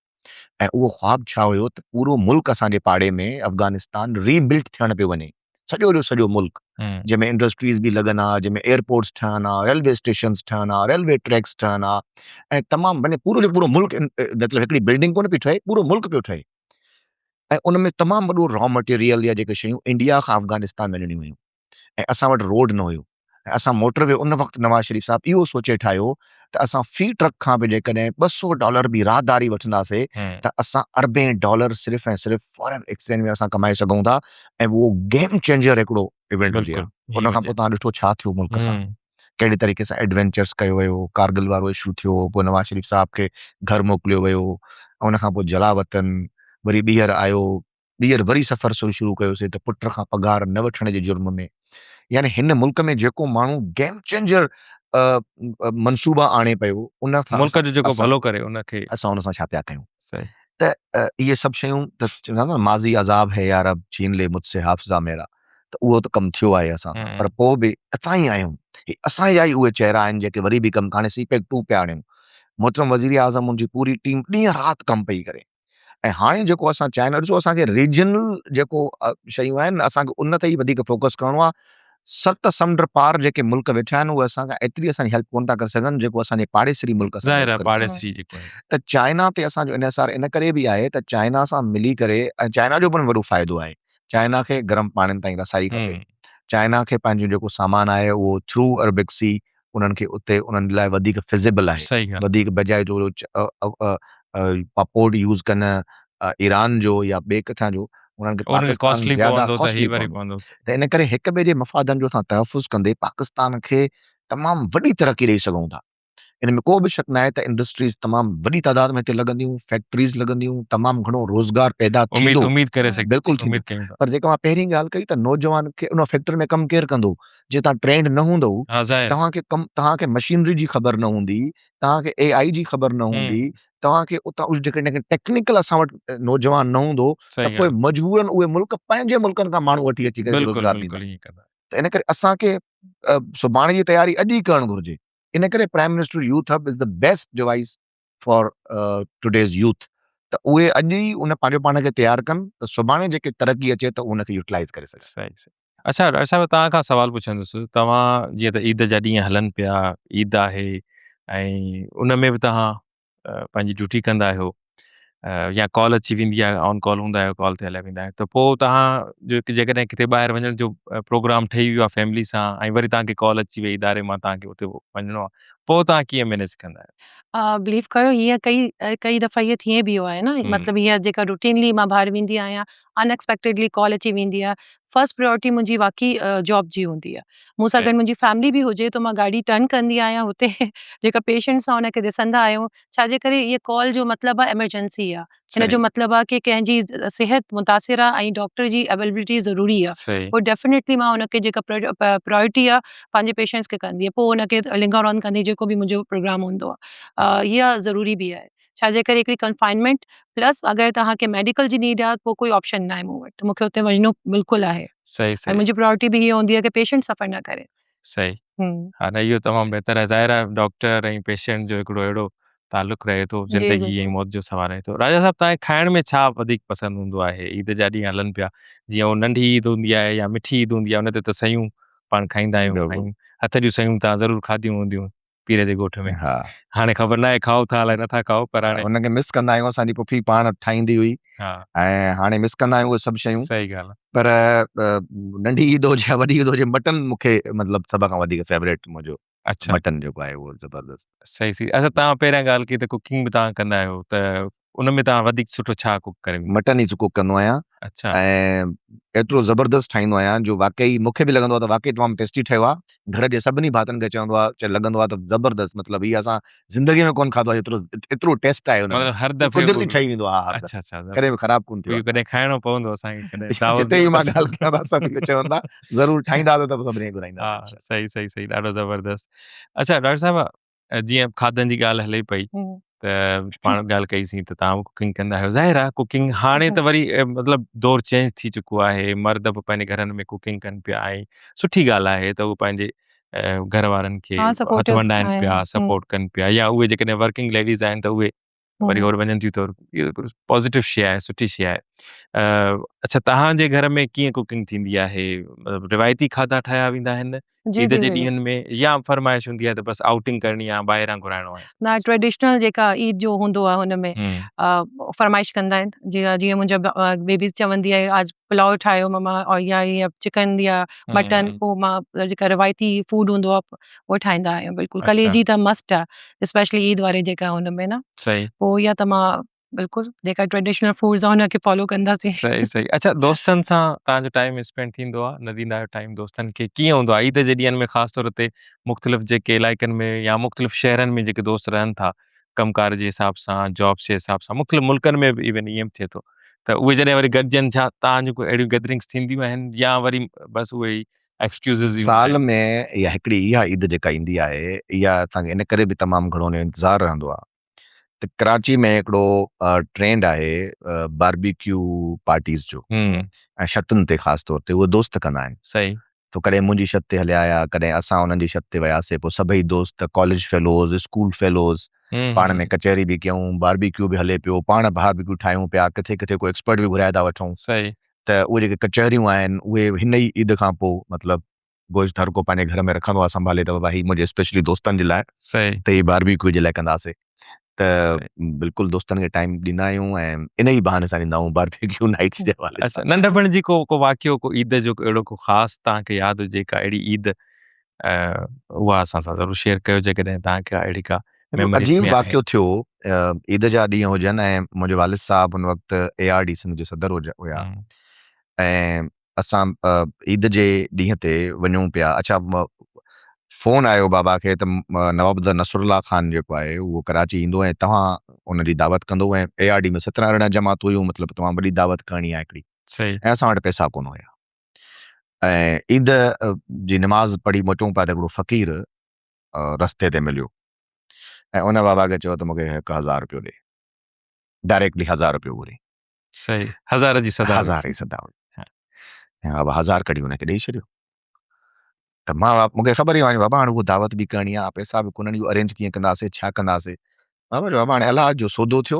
۽ اهو خواب ڇا هيو ته پورو ملڪ اسان جي پاڙي ۾ افغانستان ري بلٽ ٿيڻ پيو وڃي سڄو جو سڄو ملڪ جنهن ۾ انڊسٽريز به لڳن ها جنهن ۾ ايئرپورٽس ٺهن ها ريلوي اسٽيشنز ٺهن ها ريلوي ٽريڪس ٺهن ها ۽ تمام معني پورو جو پورو ملڪ مطلب هڪڙي بلڊنگ ڪونه پئي ٺهي پورو ملڪ پيو ٺهي ۽ ان ۾ تمام وڏو را مٽيريل يا جيڪي شيون انڊيا کان افغانستان وڃڻيون هيون ۽ اسان وٽ روڊ نه هيو ۽ اسان موٽر وي ان وقت نواز شريف صاحب اهو سوچي ٺاهيو ته اسان في ٽرڪ کان به جيڪڏهن 200 ڊالر به راهداري وٺنداسي ته اسان اربين ڊالر صرف ۽ صرف فارن ايڪسچينج ۾ اسان ڪمائي سگهون ٿا ۽ اهو گيم چينجر هڪڙو ايونٽ هجي ها. ان کان پوء توهان ڏٺو ڇا ٿيو ملڪ سان ڪهڙي طريقي سان ايڊوينچرس ڪيو ويو ڪارگل وارو اشو ٿيو پوء نواز شريف صاحب کي گهر موڪليو ويو ان کان پوء جلا وطن وري ٻيهر آيو ٻيهر وري سفر شروع ڪيوسين ته پٽ کان پگهار نه وٺڻ جي جرم ۾ يعني هن ملڪ ۾ جيڪو ماڻهو گيم چينجر منصوبا آڻي پيو ان کان ملڪ جو جيڪو ڀلو ڪري ان کي اسان ان سان ڇا پيا ڪيون صحيح ته اهي سڀ شيون ته چوندا نه ماضي عذاب هي يا رب ڇين لي مجھ سي حافظه ميرا ته اهو ته ڪم ٿيو آهي اسان سان پر پوء به اسان ئي آهيون هي اسان جا ئي اهي چهرا آهن جيڪي وري به ڪم هاڻي سي پيڪ ٽو پيا آڻيون محترم وزير اعظم ان جي پوري ٽيم ڏينهن رات ڪم پئي ڪري ۽ هاڻي جيڪو اسان چائنا ڏسو اسان کي ريجنل جيڪو شيون آهن اسان کي ان تي ئي وڌيڪ فوڪس ڪرڻو آهي ست سمنڊ پار جيڪي ملڪ ويٺا آهن اهي اسان کان ايتري اسان جي هيلپ ڪون ٿا ڪري سگهن جيڪو اسان جي پاڙيسري ملڪ اسان ظاهر آهي پاڙيسري جيڪو آهي ته چائنا تي اسان جو انحصار ان ڪري به آهي ته چائنا سان ملي ڪري ۽ چائنا جو پڻ وڏو فائدو آهي چائنا کي گرم پاڻين تائين رسائي کپي چائنا کي پنهنجو جيڪو سامان آهي اهو ٿرو اربڪ سي انهن کي اتي انهن لاء وڌيڪ فزيبل آهي وڌيڪ بجاء جو پورٽ يوز ڪن ايران جو يا ٻئي ڪٿان جو انهن کي پاڪستان زياده ڪاسٽلي پوندو ته ان ڪري هڪ ٻئي جي مفادن جو اسان تحفظ ڪندي پاڪستان کي تمام وڏي ترقي ڏئي سگهون ٿا ان ۾ ڪو به شڪ ناهي ته انڊسٽريز تمام وڏي تعداد ۾ هتي لڳنديون، فيڪٽريز لڳنديون، تمام گهڻو روزگار پيدا ٿيندو. اميد ڪري سگهجي بلڪل ٿيندو پر جيڪا مان پهرين ڳالهه ڪئي ته نوجوان کي ان فيڪٽري ۾ ڪم ڪير ڪندو جي توهان ٽرينڊ نه هوندو توهان کي ڪم توهان کي مشينري جي خبر نه هوندي توهان کي اي آء جي خبر نه هوندي توهان کي اتان جيڪڏهن ٽيڪنيڪل اسان وٽ نوجوان نه هوندو ته پوء مجبورن اهي ملڪ پنهنجي ملڪن کان ماڻهو وٺي اچي ڪري روزگار ڏيندا ته ان ڪري اسان کي سڀاڻي جي تياري اڄ ئي ڪرڻ گهرجي ان ڪري prime minister youth hub is the best device for today's youth ته اهي اڄ ئي ان پنهنجو پاڻ کي تيار ڪن ته سڀاڻي جيڪي ترقي اچي ته ان کي يوٽيلائز ڪري سگهن. صحيح صحيح اڇا ڊاڪٽر صاحب توهان کان سوال پڇندس توهان جيئن ته عيد جا ڏينهن هلن پيا عيد آهي ۽ ان ۾ به توهان پنهنجي ڊيوٽي ڪندا آهيو يا ڪال اچي ويندي آهي آن ڪال هوندا آهيو ڪال تي هليا ويندا آهيو ته پوء توهان جو جيڪڏهن ڪٿي ٻاهر وڃڻ جو پروگرام ٺهي ويو آهي فيملي سان ۽ وري توهان کي ڪال اچي وئي اداري مان توهان کي اتي وڃڻو آهي پوء توهان ڪيئن مينيج ڪندا آهيو؟ بليو ڪيو هيئن ڪئي ڪئي دفعا هيئن ٿئي به ويو آهي نه مطلب هيئن جيڪا روٽينلي مان ٻاهر ويندي آهيان ان ايڪسپيڪٽيڊلي ڪال اچي ويندي آهي فرسٽ پريورٽي منهنجي واقعي جاب جي هوندي آهي مون سان گڏ منهنجي فيملي به هجي ته مان گاڏي ٽرن ڪندي آهيان هتي جيڪا پيشنٽس آهن ان کي ڏسندا آهيون ڇا جي ڪري هيء ڪال جو مطلب آهي ايمرجنسي آهي هن جو مطلب آهي ڪي ڪنهن جي صحت متاثر آهي ۽ ڊاڪٽر جي اويلبلٽي ضروري آهي پوء ڊيفنيٽلي مان ان کي جيڪا پريورٽي آهي پنهنجي پيشنٽس کي ڪندي آهيان پوء ان کي لنگر آن ڪندي جيڪو به منهنجو پروگرام هوندو آهي اها ضروري به آهي ڇا جي ڪري هڪڙي ڪنفائنمينٽ پلس اگر توهان کي ميڊيڪل جي نيڊ آهي پوء ڪوئي آپشن ناهي مون وٽ مون کي اتي وڃڻو بلڪل آهي صحيح ۽ منهنجي پرائرٽي به هي هوندي آهي ڪي پيشنٽ سفر نه ڪري صحيح ها نه اهو تمام بهتر آهي ظاهر آهي ڊاڪٽر ۽ پيشنٽ جو هڪڙو اهڙو تعلق رهي ٿو جي زندگي ۽ بلڪل. موت جو سوال رهي ٿو. راجا صاحب توهان کي کائڻ ۾ ڇا وڌيڪ پسند هوندو آهي؟ عيد جا ڏينهن هلن پيا جيئن هو ننڍي عيد هوندي آهي يا مٺي عيد هوندي آهي ان تي ته سيون پاڻ کائيندا آهيون بلڪل. ۽ هٿ جون سيون توهان ضرور کاڌيون هونديون پير جي ڳوٺ ۾. ها. هاڻي خبر ناهي کائو ٿا الائي نٿا کائو پر هاڻي. ان کي مس ڪندا آهيون اسان جي پڦي پاڻ ٺاهيندي هئي ها. ۽ هاڻي مس ڪندا آهيون اهي سڀ شيون. صحيح ڳالهه آهي. پر ننڍي عيد هجي يا وڏي عيد هجي مٽن مون کي مطلب سڀ کان وڌيڪ فيوريٽ منهنجو اڇا. مٽن جيڪو آهي اهو زبردست. صحيح صحيح اڇا توهان پهريان ڳالهه ڪئي ته ڪوڪنگ به توهان ڪندا آهيو ته ان ۾ توهان وڌيڪ سٺو ڇا ڪوڪ ڪري ويندو؟ مٽن ئي ڪوڪ ڪندو آهيان اڇا. ۽ ايترو زبردست ٺاهيندو آهيان جو واقعي مون کي به لڳندو آهي ته واقعي تمام ٽيسٽي ٺهيو آهي گهر جي سڀني ڀاتين کي چوندو آهي چي لڳندو آهي ته زبردست مطلب هي اسان زندگي ۾ ڪونه کاڌو آهي جيترو ايترو ٽيسٽ آهي ان ۾ مطلب هر دفعي قدرتي ٺهي ويندو آهي هر اڇا اڇا ڪڏهن به خراب ڪونه ٿيو اهو ڪڏهن کائڻو پوندو اسان کي ڪڏهن دعوت جتي به مان ڳالهه ڪيان ته سڀ اهو چون ٿا ضرور ٺاهينداسين ته سڀني کي گهرائينداسين ها صحيح صحيح صحيح ڏاڍو زبردست اڇا ڊاڪٽر صاحب جيئن کاڌن جي ڳالهه هلي پئي ته پاڻ ڳالهه ڪئي سين ته توهان به ڪوڪنگ ڪندا آهيو ظاهر آهي ڪوڪنگ هاڻي ته وري مطلب دور چينج ٿي چڪو آهي مرد به پنهنجي گهرن ۾ ڪوڪنگ ڪن پيا ۽ سٺي ڳالهه آهي ته هو پنهنجي گهر وارن کي هٿ ونڊائن پيا سپورٽ ڪن پيا يا اهي جيڪڏهن ورڪنگ ليڊيز آهن ته اهي وري هور وڃن ٿيون ته اهو پازيٽو شيء آهي سٺي شيء آهي اڇا توهان جي گهر ۾ ڪيئن ڪوڪنگ ٿيندي آهي مطلب روايتي کاڌا ٺاهيا ويندا آهن عيد جي ڏينهن ۾ يا فرمائش هوندي آهي ته بس آئوٽنگ ڪرڻي آهي ٻاهران گهرائڻو آهي نه ٽريڊيشنل جيڪا عيد جو هوندو آهي هن ۾ فرمائش ڪندا آهن جيئن جيئن منهنجا بيبيز چوندي آهي آج پلاء ٺاهيو مما اور يا يا چڪن يا مٽن پوء مان جيڪا روايتي فوڊ هوندو آهي اهو ٺاهيندا آهيون بلڪل ڪليجي ته مسٽ آهي اسپيشلي عيد واري جيڪا هن ۾ نه صحيح پوء اها ته مان بلڪل جيڪا ٽريڊيشنل فوڊز آهن ان کي فالو ڪنداسين. صحيح صحيح اڇا دوستن سان توهان جو ٽائيم اسپينڊ ٿيندو آهي نه ڏيندا آهيو ٽائيم دوستن کي ڪيئن هوندو آهي عيد جي ڏينهن ۾ خاص طور تي مختلف جيڪي علائقن ۾ يا مختلف شهرن ۾ جيڪي دوست رهن ٿا ڪم ڪار جي حساب سان جابس جي حساب سان مختلف ملڪن ۾ به ايون ائين به ٿئي ٿو ته اهي جڏهن وري گڏجن ڇا توهان جون ڪو اهڙيون گيدرنگس ٿينديون آهن يا وري بس اهي ئي ايڪسڪيوزز ئي هوندا سال آهن. ۾ اها هڪڙي اها عيد جيڪا ايندي آهي اها اسان کي ان ڪري به تمام گهڻو ان جو انتظار رهندو آهي ته ڪراچي ۾ هڪڙو ٽرينڊ آهي باربيڪيو پارٽيز جو ۽ شتن تي خاص طور تي اهي دوست ڪندا آهن صحيح. تو ڪڏهن منهنجي شت تي هليا آيا ڪڏهن اسان انهن جي شت تي وياسي پوء سڀئي دوست ڪاليج فيلوز اسڪول فيلوز پاڻ ۾ ڪچهري به ڪيون باربيڪيو به هلي پيو پاڻ باربيڪيو ٺاهيون پيا ڪٿي ڪٿي ڪو ايڪسپرٽ به گهرائي ٿا وٺون صحيح. ته اهي جيڪي ڪچهريون آهن اهي هن ئي عيد کان پوء مطلب گوشت هر ڪو پنهنجي گهر ۾ رکندو آهي سنڀالي ته بابا هي منهنجي اسپيشلي دوستن جي لاء صحيح ته هي باربيڪيو جي لاء ڪنداسي ته بلڪل دوستن کي ٽائيم ڏيندا آهيون ۽ ان ئي بهاني سان ڏيندا آهيون باربيڪيو نائٽس جي حوالي اڇا سان. ننڍپڻ جي ڪو ڪو واقعو ڪو عيد جو اهڙو ڪو خاص توهان کي ياد هجي ڪا اهڙي عيد اها اسان سان ضرور شيئر ڪيو جيڪڏهن توهان کي اهڙي ڪا هڪڙو ميموريز عجيب ۾ آهي. واقعو ٿيو عيد جا ڏينهن هجن ۽ منهنجي والد صاحب ان وقت اي آر ڊي سنڌ جو صدر هيا ۽ اسان عيد جي ڏينهن تي وڃون پيا اڇا فون آيو بابا کي ته نواب نصر الله خان جيڪو آهي اهو ڪراچي ايندو ۽ توهان ان جي دعوت ڪندو ۽ اي آر ڊي ۾ سترهن ارڙهن جماعتون هيون مطلب تمام وڏي دعوت ڪرڻي آهي هڪڙي ۽ اسان وٽ پئسا ڪونه هيا ۽ عيد جي نماز پڙهي موٽون پيا ته هڪڙو فقير رستي تي مليو ۽ ان بابا کي چيو ته مونکي هڪ هزار روپيو ڏي ڊائريڪٽلي هزار روپيو گهري صحيح هزار جي صدا هزار جي صدا هئي ۽ بابا هزار ڪڍي هن کي ڏئي ڇڏيو ته مان مونکي خبر ئي هئي بابا هاڻي اهو دعوت به ڪرڻي آهي پئسا به ڪونهن اهو ارينج ڪيئن ڪنداسي ڇا ڪنداسي بابا چيو بابا هاڻي الله جو سودو ٿيو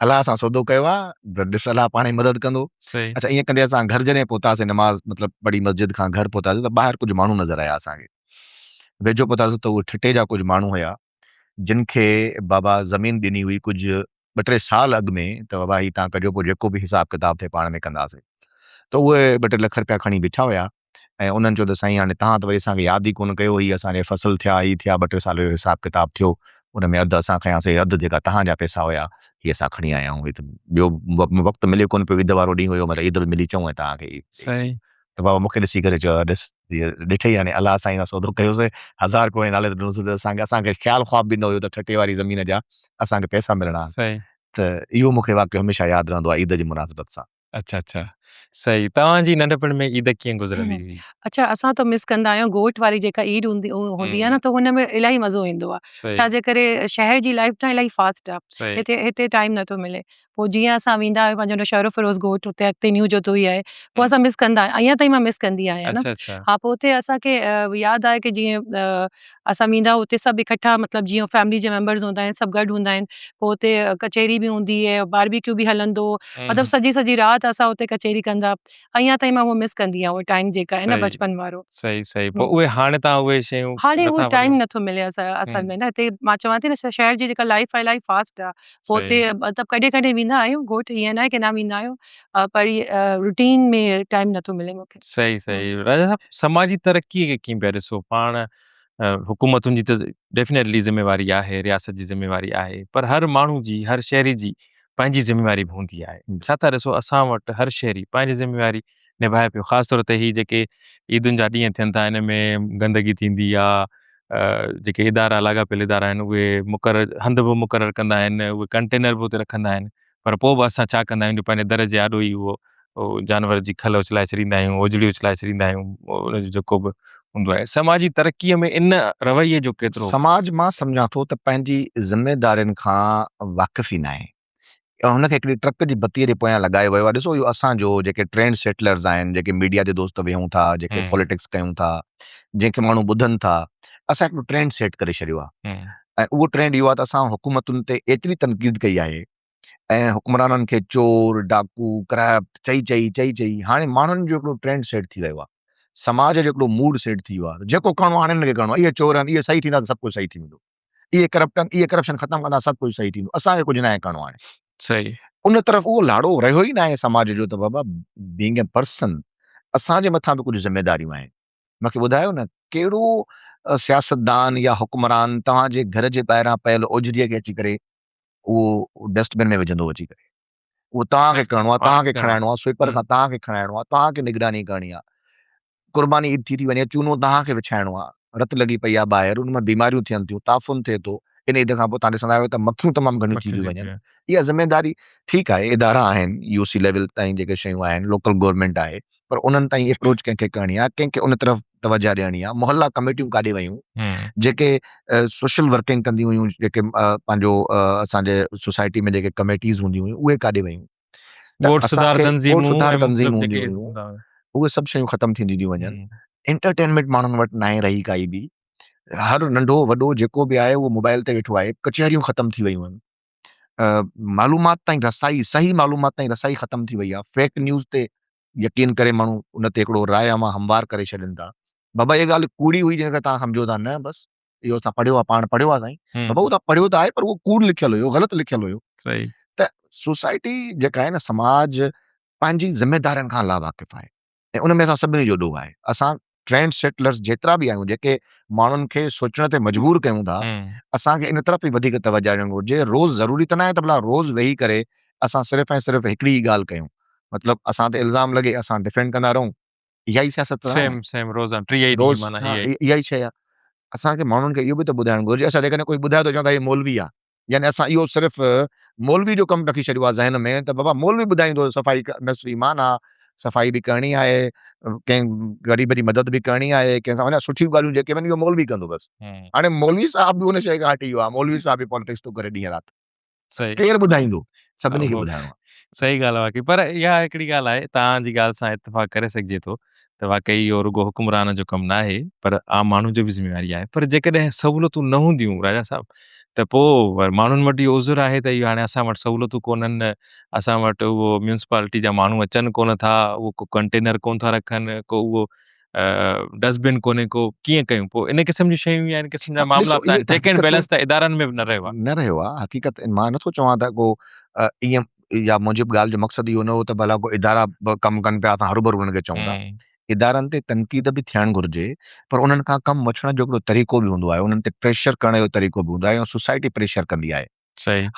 الله سان سودو ڪيو آهي ته ڏس الله پاڻ ئي مدد ڪندو اڇا ائين ڪندي اسان گهر جڏهن پهتاسي نماز مطلب پڙهي مسجد کان گهر پهتاسي ته ٻاهر ڪجهه ماڻهو نظر آيا اسان کي ويجهو پهتاسي ته اهي ٺٽي جا ڪجهه ماڻهو هيا جن کي بابا زمين ڏني هئي ڪجهه ٻه ٽي سال اڳ ۾ ته بابا هي تان ڪجو پوء جيڪو به حساب ڪتاب ٿئي پاڻ ۾ ڪنداسين ته اهي ٻه ٽي لک رپيا کڻي بيٺا هيا ۽ انهن چيو ته سائين هاڻي تهان ته وري اسان کي ياد ئي ڪونه ڪيو هي اسان جي فصل ٿيا هي ٿيا ٻه ٽي سال جو حساب ڪتاب ٿيو ان ۾ اڌ اسان کنياسين اڌ جيڪا تهان جا پئسا هيا هي اسان کڻي آيا آهيون هي ته ٻيو وقت ملي ڪونه پيو عيد وارو ڏينهن هيو مطلب عيد به ملي چئون ۽ تهان کي صحيح ته بابا مون کي ڏسي ڪري چيو ڏس ڏٺئي هاڻي الله سائين سان سودو ڪيوسين هزار رپيو نالي تي ڏنوسين ته اسان کي اسان کي خيال خواب به نه هيو ته ٺٽي واري زمين جا اسان کي پئسا ملڻا آهن صحيح ته اهو مون کي واقعو هميشه ياد رهندو آهي عيد جي مناسبت سان. اڇا اڇا. صحيح توهان جي ننڍپڻ ۾ عيد ڪيئن گذرندي هئي؟ اڇا اسان ته مس ڪندا آهيون ڳوٺ واري جيڪا عيد هوندي هوندي آهي نه ته ان ۾ الاهي مزو ايندو آهي ڇا جي ڪري شهر جي لائف نه الاهي فاسٽ آهي هتي هتي ٽائيم نٿو ملي پوء جيئن اسان ويندا آهيون پنهنجو نوشهرو فيروز ڳوٺ اتي اڳتي نيو جتوئي آهي پوء اسان مس ڪندا آهيون اڃا تائين مان مس ڪندي آهيان نه ها پوء اتي اسان کي ياد آهي ڪي جيئن اسان ويندا اتي سڀ اڪٺا مطلب جيئن فيملي جا ميمبرز هوندا آهن سڀ گڏ هوندا آهن پوء اتي ڪچهري به هوندي آهي باربيڪيو به هلندو مطلب سڄي سڄي رات اسان اتي ڪچهري ڪندا اڃا تائين مان اهو مس ڪندي آهيان اهو ٽائيم جيڪا آهي نه بچپن وارو. صحيح صحيح پوء اهي هاڻي تان اهي شيون هاڻي اهو ٽائيم نٿو ملي اسان اصل ۾ نه هتي مان چوان ٿي نه شهر جي جيڪا لائف آهي الاهي فاسٽ آهي پوء اتي مطلب ڪڏهن ڪڏهن ويندا آهيون ڳوٺ ائين ناهي ڪي نه ويندا آهيون پر روٽين ۾ ٽائيم نٿو ملي مونکي. صحيح صحيح راجا صاحب سماجي ترقي کي ڪيئن پيا ڏسو پاڻ حڪومتن جي ته ڊيفينيٽلي ذميواري آهي رياست جي ذميواري آهي پر هر ماڻهو جي هر شهري جي پنهنجي ذميواري به هوندي آهي ڇا ٿا ڏسو اسان وٽ هر شهري پنهنجي ذميواري نڀائي پيو خاص طور تي هي جيڪي عيدن جا ڏينهن ٿين ٿا ان ۾ گندگي ٿيندي آ جيڪي ادارا لاڳاپيل ادارا آهن اهي مقرر هنڌ به مقرر ڪندا آهن اهي ڪنٽينر به اتي رکندا آهن پر پوء به اسان ڇا ڪندا آهيون جو پنهنجي در جي آڏو ئي اهو جانور جي کل اڇلائي ڇڏيندا آهيون، اوجهڙي اڇلائي ڇڏيندا آهيون، ان جو جيڪو به هوندو آهي. سماجي ترقيء ۾ ان رويي جو ڪيترو. سماج مان سمجهان ٿو ته پنهنجي ذميدارين کان واقف ئي ناهي. هن کي هڪڙي ٽرڪ جي بتيء جي پويان لڳايو ويو آهي. ڏسو اهو اسان جو جيڪي ٽرينڊ سيٽلرز آهن، جيڪي ميڊيا تي دوست ويهون ٿا، جيڪي پوليٽڪس ڪيون ٿا، جنهن کي ماڻهو ٻڌن ٿا، اسان هڪڙو ٽرينڊ سيٽ ڪري ڇڏيو آهي. ۽ اهو ٽرينڊ اهو آهي ته اسان حڪومتن تي ايتري تنقيد ڪئي آهي ۽ حڪمرانن کي چور، ڊاڪو، ڪرپٽ چئي چئي چئي چئي هاڻي ماڻهن جو هڪڙو ٽرينڊ سيٽ ٿي ويو آهي. سماج جو هڪڙو موڊ سيٽ ٿي ويو آهي جيڪو ڪرڻو آهي هاڻي هنن کي ڪرڻو آهي. اهي چور آهن، اهي صحيح ٿيندا ته سڀ ڪجهه صحيح ٿي ويندو. اهي ڪرپٽ آهن، اهي ڪرپشن ختم ڪندا سڀ ڪجهه صحيح ٿيندو. اسان کي ڪجهه ناهي ڪرڻو هاڻي. صحيح. ان طرف اهو لاڙو رهيو ئي ناهي سماج جو ته بابا بينگ اي پرسن اسان جي مٿان به ڪجهه ذميداريون آهن. مون کي ٻڌايو نه ڪهڙو سياستدان يا حڪمران توهان جي گهر جي ٻاهران پيل اوجهريء کي اچي ڪري اهو ڊسٽ بن ۾ وجهندو اچي ڪري اهو توهان کي ڪرڻو آهي توهان کي کڻائڻو آهي سوئپر کان توهان کي کڻائڻو آهي توهان کي نگراني ڪرڻي آهي قرباني عيد ٿي ٿي وڃي چونو توهان کي وڇائڻو آهي رت لڳي پئي آهي ٻاهر ان مان بيماريون ٿين ٿيون تعفن ٿئي ٿو ان عيد کان پوء توهان ڏسندا آهيو ته مکيون تمام گهڻيون ٿي ٿيون وڃن اها ذميداري ٺيڪ آهي ادارا آهن يو سي ليول تائين جيڪي شيون آهن لوڪل گورنمينٽ آهي پر انهن تائين اپروچ ڪنهن کي ڪرڻي آهي ڪنهن کي ان طرف توجه ڏيڻي آهي محلا ڪميٽيون ڪاڏي ويون جيڪي سوشل ورڪنگ ڪنديون هيون جيڪي پنهنجو اسان جي سوسائٽي ۾ جيڪي ڪميٽيز هونديون هيون اهي ڪاڏي ويون ڳوٺ سڌار تنظيمون سڌار تنظيمون هونديون هيون اهي سڀ شيون ختم ٿينديون ٿيون وڃن انٽرٽينمينٽ ماڻهن وٽ ناهي رهي ڪائي به هر ننڍو وڏو جيڪو به آهي اهو موبائل تي ويٺو آهي ڪچهريون ختم ٿي ويون آهن معلومات تائين رسائي صحيح معلومات تائين رسائي ختم ٿي وئي آهي فيڪ نيوز تي يقين ڪري ماڻهو ان تي هڪڙو راء عامه هموار ڪري ڇڏين ٿا بابا اها ڳالهه ڪوڙي هئي جنهن کي توهان سمجهو ٿا نه بس اهو اسان پڙهيو آهي پاڻ پڙهيو آهي سائين بابا اهو توهان پڙهيو ته آهي پر اهو ڪوڙ لکيل هيو غلط لکيل هيو ته سوسائٽي جيڪا آهي نه سماج پنهنجي ذميدارين کان لاواقف آهي ۽ ان ۾ اسان سڀني جو ڏوهه آهي. اسان ٽرينڊ سيٽلرز جيترا به آهيون جيڪي ماڻهن کي سوچڻ تي مجبور ڪيون ٿا اسان کي ان طرف به وڌيڪ توجه ڏيڻ گهرجي. روز ضروري ته ناهي ته ڀلا روز ويهي ڪري اسان صرف ۽ صرف هڪڙي ئي ڳالهه ڪيون مطلب اسان تي الزام لڳي اسان ڊفينڊ ڪندا رهون اها ئي سياست ته ناهي. سيم سيم روزانه ٽيهه ئي ڏينهن معنيٰ اها ئي اها ئي شيء آهي. اسان کي ماڻهن کي اهو به ته ٻڌائڻ گهرجي اڇا جيڪڏهن ڪوئي ٻڌائي ٿو چون ٿا هي مولوي آهي. يعني اسان اهو صرف مولوي جو ڪم رکي ڇڏيو آهي ذهن ۾ ته بابا مولوي ٻڌائيندو صفائي نصف ايمان آ صفائي به ڪرڻي آهي ڪنهن غريب جي مدد به ڪرڻي آهي ڪنهن سان اڃا سٺيون ڳالهيون جيڪي آهن اهو مولوي ڪندو بس هاڻي مولوي صاحب به ان شيء کان هٽي ويو آهي مولوي صاحب به پاليٽڪس ٿو ڪري ڏينهن رات ڪير ٻڌائيندو سڀني کي ٻڌائڻو آهي. صحيح ڳالهه آهي واقعي پر اها هڪڙي ڳالهه آهي توهان جي ڳالهه سان اتفاق ڪري سگهجي ٿو ته واقعي اهو رڳو حڪمران جو ڪم ناهي پر عام ماڻهو جو به ذميواري آهي پر جيڪڏهن سهولتون نه هونديون راجا صاحب ته پوء ماڻهن وٽ اهو عذر آهي ته اهو هاڻي اسان وٽ سهولتون ڪونهن اسان وٽ اهو ميونسپالٽي جا ماڻهو اچن ڪونه ٿا اهو ڪو ڪنٽينر ڪونه ٿا رکن ڪو اهو ڊسٽ بن ڪونهي ڪو ڪيئن ڪيون پوء ان قسم جون شيون يا ان قسم جا معاملا چيڪ اينڊ بيلنس ته ادارن ۾ به نه رهيو آهي نه رهيو آهي حقيقت مان نٿو چوان ته ڪو ائين يا منهنجي به ڳالهه جو مقصد اهو نه هو ته ڀلا ڪو ادارا به ڪم ڪن پيا اسان هروڀرو انهن کي چئون ٿا. ادارن تي تنقيد به ٿيڻ گهرجي پر انهن کان ڪم وٺڻ جو هڪڙو طريقو به هوندو آهي، انهن تي پريشر ڪرڻ جو طريقو به هوندو آهي ۽ سوسائٽي پريشر ڪندي آهي.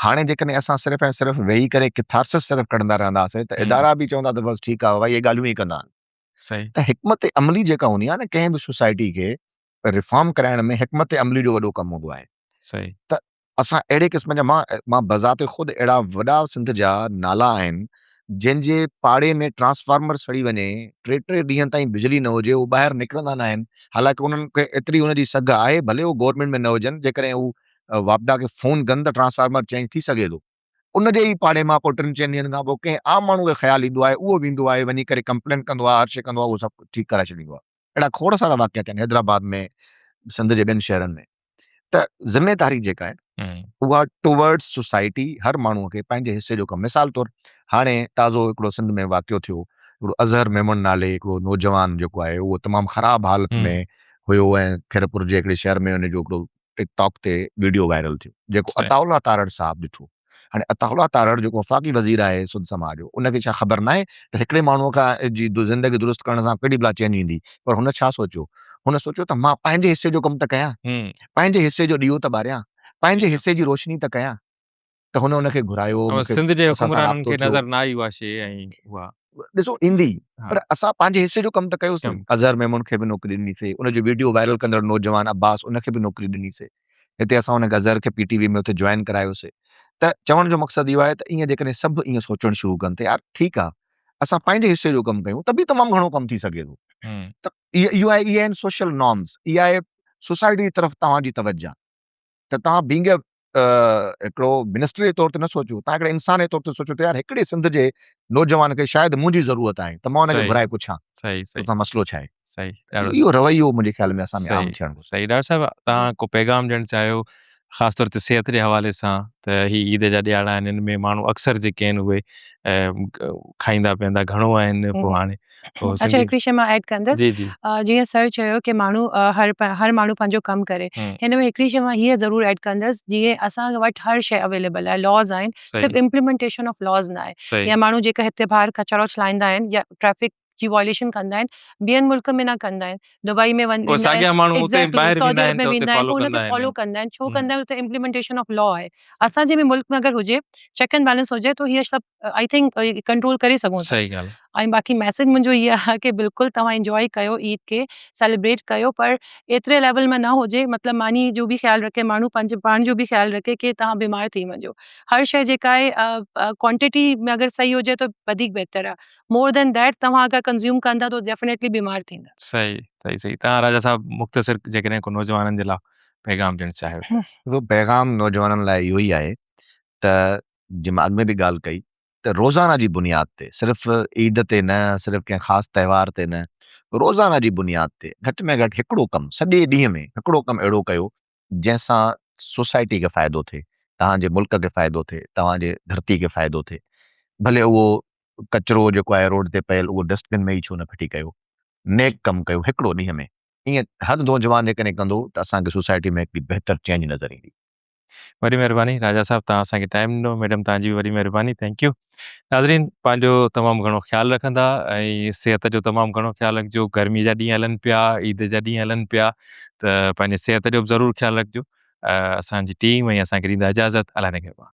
هاڻي جيڪڏهن اسان صرف ۽ صرف ويهي ڪري ڪٿارسس صرف ڪڍندا رهنداسين ته ادارا به چوندا ته بس ٺيڪ آهي بابا اهي ڳالهيون ئي ڪندا آهن. ته حڪمت عملي جيڪا هوندي آهي نه ڪنهن به سوسائٽي کي ريفارم ڪرائڻ ۾ حڪمت عملي جو وڏو ڪم هوندو آهي. ته اسان اهڙي قسم جا مان مان بذات خود اهڙا وڏا سنڌ جا نالا آهن جنهن جي پاڙي ۾ ٽرانسفارمر سڙي وڃي، ٽي ٽي ڏينهن تائين بجلي نه هجي، هو ٻاهر نڪرندا ناهن، حالانڪه انهن کي ايتري ان جي سگهه آهي، ڀلي هو گورنمينٽ ۾ نه هجن، جيڪڏهن هو واپڊا کي فون ڪن ته ٽرانسفارمر چينج ٿي سگهي ٿو. ان جي ئي پاڙي مان پوء ٽن چئن ڏينهن کان پوء ڪنهن عام ماڻهو کي خيال ايندو آهي، اهو ويندو آهي، وڃي ڪري ڪمپلين ڪندو آهي، هر شيء ڪندو آهي، اهو سڀ ٺيڪ ڪرائي ڇڏيندو آهي. اهڙا کوڙ سارا واقعا ٿيا آهن حيدرآباد ۾، سنڌ جي ٻين شهرن ۾. ته ذميداري جيڪا آهي اها ٽوورڊز سوسائٽي هر ماڻهو کي پنهنجي حصي جو ڪم مثال طور هاڻي تازو هڪڙو سنڌ ۾ واقعو ٿيو هڪڙو اظهر ميمڻ نالي هڪڙو نوجوان جيڪو آهي اهو تمام خراب حالت ۾ هيو ۽ خيرپور جي هڪڙي شهر ۾ ان جو هڪڙو ٽڪ ٽاڪ تي ويڊيو وائرل ٿيو جيڪو عطاء الله تارڙ صاحب ڏٺو هاڻي عطاء الله تارڙ جيڪو وفاقي وزير آهي سنڌ سماء جو ان کي ڇا خبر ناهي ته هڪڙي ماڻهوء کان جي زندگي درست ڪرڻ سان ڪهڙي بلا چينج ايندي پر هن ڇا سوچيو هن سوچيو ته مان پنهنجي حصي جو ڪم ته ڪيان پنهنجي حصي جو ڏيئو ته ٻاريان پنهنجي حصي جي روشني ته ڪيان ته هن ان کي گهرايو سنڌ جي حڪمرانن کي نظر نه آئي اها شيء ۽ اها ڏسو ايندي پر اسان پنهنجي حصي جو ڪم ته ڪيوسين اظهر ميمڻ کي به نوڪري ڏني سي ان جو ويڊيو وائرل ڪندڙ نوجوان عباس ان کي به نوڪري ڏني سي هتي اسان ان اظهر کي پي ٽي وي ۾ اتي جوائن ڪرايوسي ته چوڻ جو مقصد اهو آهي ته ائين جيڪڏهن سڀ ائين سوچڻ شروع ڪن ته يار ٺيڪ آهي اسان پنهنجي حصي جو ڪم ڪيون ته به تمام گهڻو ڪم ٿي سگهي ٿو ته اهو آهي اهي آهن سوشل نارمز اها آهي سوسائٽي جي طرف توهان جي توجه ته توهان بينگ هڪڙو منسٽر جي طور تي نه سوچيو توهان هڪڙي انسان جي طور تي سوچيو ته يار هڪڙي سنڌ جي نوجوان کي شايد منهنجي ضرورت آهي ته مان ان کي گهرائي پڇان صحيح صحيح تو مسئلو ڇا آهي صحيح اهو رويو منهنجي خيال ۾ اسان ۾ عام ٿيڻ گهرجي. صحيح ڊاڪٽر صاحب توهان ڪو پيغام ڏيڻ چاهيو خاص طور تي صحت جي حوالي سان ته هي عيد جا ڏيهاڙا آهن ان ۾ ماڻهو اڪثر جيڪي آهن اهي کائيندا پيئندا گهڻو آهن پوء هاڻي اڇا هڪڙي شي مان ايڊ ڪندس جي جي جيئن سر چيو ڪي ماڻهو هر هر ماڻهو پنهنجو ڪم ڪري هن ۾ هڪڙي شي مان هيء ضرور ايڊ ڪندس جيئن اسان وٽ هر شي اويليبل آهي لاز آهن صرف امپليمينٽيشن آف لاز نه آهي يا ماڻهو جيڪا هتي ٻاهر ڪچرو اڇلائيندا آهن يا ٽريفڪ جي وائليشن ڪندا آهن ٻين ملڪ ۾ نه ڪندا آهن دبئي ۾ وڃ ساڳيا ماڻهو اتي ٻاهر ويندا آهن ته اتي فالو ڪندا آهن ڇو ڪندا آهن اتي امپليمينٽيشن آف لا آهي اسان جي به ملڪ ۾ اگر هجي چيڪ اينڊ بيلنس هجي ته هي سڀ I think control ڪري سگهون ٿا. صحيح ڳالهه. ۽ باقي ميسيج منهنجو هي آهي ڪي بلڪل توهان انجوائي ڪيو عيد کي سيليبريٽ ڪيو پر ايتري ليول ۾ نه هجي مطلب ماني جو به خيال رکي ماڻهو پنهنجي پاڻ جو به خيال رکي ڪي توهان بيمار ٿي وڃو هر شي جيڪا آهي ڪوانٽيٽي ۾ اگر صحيح هجي ته وڌيڪ بهتر آهي مور دين that توهان اگر ڪنزيوم ڪندا ته ڊيفنيٽلي بيمار ٿيندا. صحيح صحيح صحيح توهان راجا صاحب مختصر جيڪڏهن ڪو نوجوانن جي لاء پيغام ڏيڻ چاهيو ته. ڏسو پيغام نوجوانن لاء اهو ئي آهي ته جيئن مان اڳ ۾ به ڳالهه ڪئي ته روزانه جي بنياد تي صرف عيد تي نه صرف ڪنهن خاص تهوار تي نه روزانه جي بنياد تي گهٽ ۾ گهٽ هڪڙو ڪم سڄي ڏينهن ۾ هڪڙو ڪم اهڙو ڪيو جنهن سان سوسائٽي کي فائدو ٿئي توهان جي ملڪ کي فائدو ٿئي توهان جي ڌرتي کي فائدو ٿئي ڀلي اهو ڪچرو جيڪو آهي روڊ تي پيل اهو ڊسٽ بن ۾ ئي ڇو نه ڦٽي ڪيو نيڪ ڪم ڪيو هڪڙو ڏينهن ۾ ائين هر نوجوان جيڪڏهن ڪندو ته اسان کي سوسائٽي ۾ هڪڙي بهتر چينج نظر ايندي. وڏي مهرباني راجا صاحب توهان اسان کي ٽائيم ڏنو ميڊم توهان جي به وڏي مهرباني thank you ناظرين پنهنجو تمام گهڻو خيال رکندا ۽ صحت جو تمام گهڻو خيال رکجو گرمي جا ڏينهن هلن پيا عيد جا ڏينهن هلن پيا ته پنهنجي صحت جو به ضرور خيال رکجو اسان جي ٽيم ۽ اسان کي ڏيندا اجازت الله نگهبان.